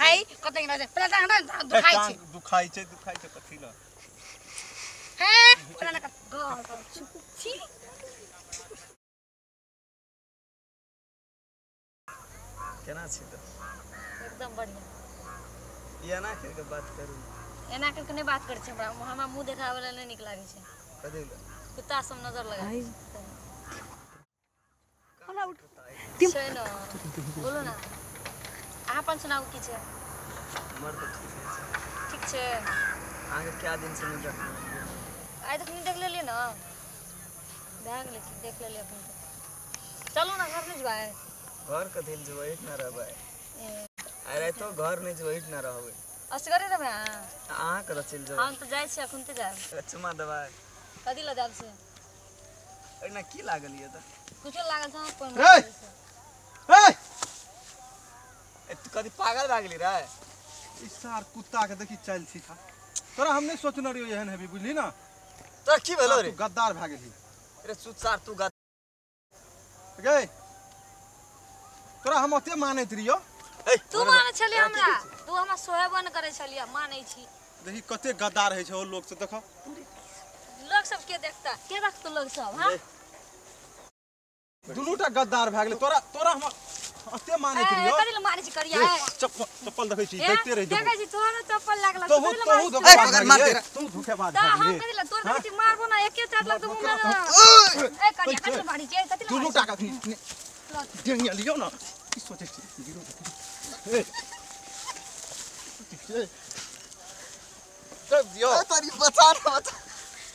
हाय कतै न छै पहिले टांग दुखाइ छै दुखाइ छै दुखाइ छै कथि ल हे ओना न गाल छी केना छी त एकदम बढ़िया। एना कर के बात करू एना कर के नहीं बात करै छै हमरा हमरा मुंह देखाबै ला नहीं नीक लागै छै। कथि ल कुत्ता सब नजर लगा हमरा उठ छै न बोलो ना अहाँ अपन सुनाउ की छै। हमर त ठीक छै। ठीक छै। अहाँ के क्या दिन से नहीं देखलहुँ? आइ तक नहीं देख लेलियै न भए गेलै की देख लेलियै अपन। चलू ना घर नहीं जेबै? घर कथि ल जेबै ना रहबै। आइ रातो घर नहीं जेबै ना रहबै। असगरे रहबै अहाँ? अहाँ कतऽ चलि जेबै? हम तऽ जाइ छी अखन तऽ जायब। चुमा देबै? कथी लऽ जायब से? एना की लागल ये तऽ? कुछो लागल छै कोन। रे ए ए तू कथी पागल भए गेली रे? ई सार कुत्ता के देखी चाल सीखा तोरा हम नहीं सोचने रहियो एहन हेबी बुझली ना। तोरा की भेलो रे? तू गद्दार भए गेली रे सुत सार तू गद्दार गए तोरा हम ओते मानैत रहियो। तू मानै छली हमरा तू हमरा सोहेबो न करै छली मानै छी। देखी कते गद्दार होइ छै ओ लोग से देखो लोग सब के देखता के देखतो लोग सब। हां दुनूटा गद्दार भए गेलै तोरा तोरा हम ओते मानैत रहियो। कथि ल मानै छी करिया चप्पल चप्पल देखै छी देखते रहि देखै छी तोहर चप्पल लागल तोहू तोहू धोखेबाज तू धोखेबाज त हम कथि ल तोर देखै छी मारबो ना एके चाट लगतो मुंह में। ए करिया कथि ल मारै छी कथि ल दुनूटा के डेंगिया लियो ना की सोचै छी गिरो ए तब दियो तारी बचा ना बचा।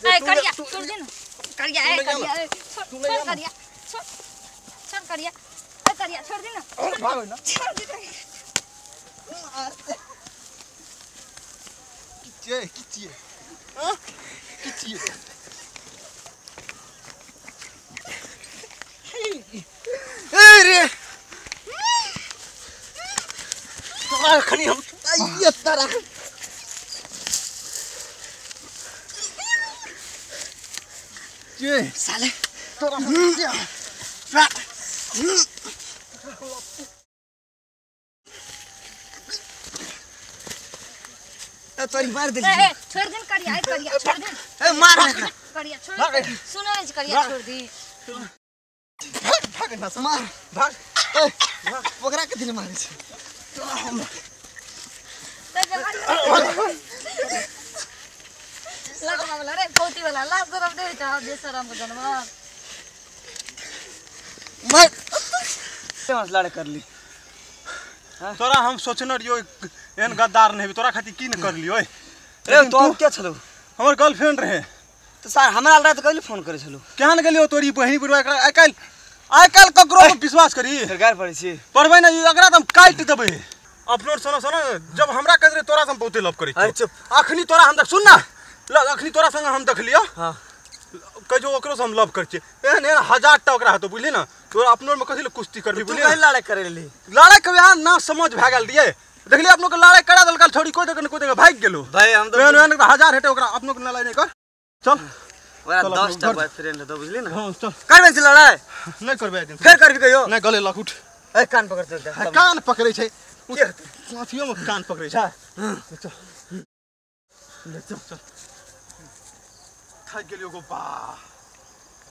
ए करिया छोड़ दे ना करिया ए करिया छोड़ करिया छोड़ छोड़ करिया ए करिया छोड़ दे ना भागो ना छोड़ दे। किचिए किचिए हां किचिए ए रे तोरा खनी हम आइए तारा ये साले तोरा ए तोरी मार देली। ए छोड़ दे करिया ए करिया छोड़ दे। ए मार करिया छोड़ दे सुनै छी करिया छोड़ दी। भाग भाग ना मार भाग ए ओकरा के दिल मारै छै तोरा हम लगवा वाला रे फौती वाला लाज शरम दे छ बेशरम को जानवर मार से लड़ कर ली। तोरा हम सोचने रहियो एहन गद्दार नहीं हेबी तोरा खातिर की न कर लियो। रे तो के छलो? हमर गर्लफ्रेंड रहे। त सर हमरा रात कइले फोन करे छलो? केहन गेलियो तोरी बहिनी बुढ़वा एकरा आइ काल्हि ककरो पर विश्वास करी फेर गार पड़ै छी पढ़बै ना एकरा त हम काटि देबै। अपलोड सुनो सुनो जब हमरा कहै रहे तोरा से हम बहुते लव करै छी। चुप अखनी तोरा हम देख सुन ना अखनी तोरा संग हम देखलियो। हां कह जो ओकरो से हम लव करै छी एहन एहन हजार टा ओकरा हेतौ बुझली ना। तोरा अपनो में कथि ल कुश्ती करबी बुझली? तू कहि लड़ाई करे ली? लड़ाई के यहाँ ना समझ भए गेल दिए देखली अपनो के लड़ाई करा देलक छोड़ी कोई देख न कोई देख भागि गेलो भाई। हम त एहन एहन हजार हेतै ओकरा अपनो के लड़ाई नहीं कर। चल ओकरा 10 टा बॉयफ्रेंड हेतौ बुझली ना। हां चल करबे छी लड़ाई? नहीं करबे दिन फेर करबी कहियो? नहीं गले लग उठ। ए कान पकड़ चल कान पकड़ै छै अथियो में कान पकड़ै छै। चल ले चल चल थाकि गेलियो गो बा।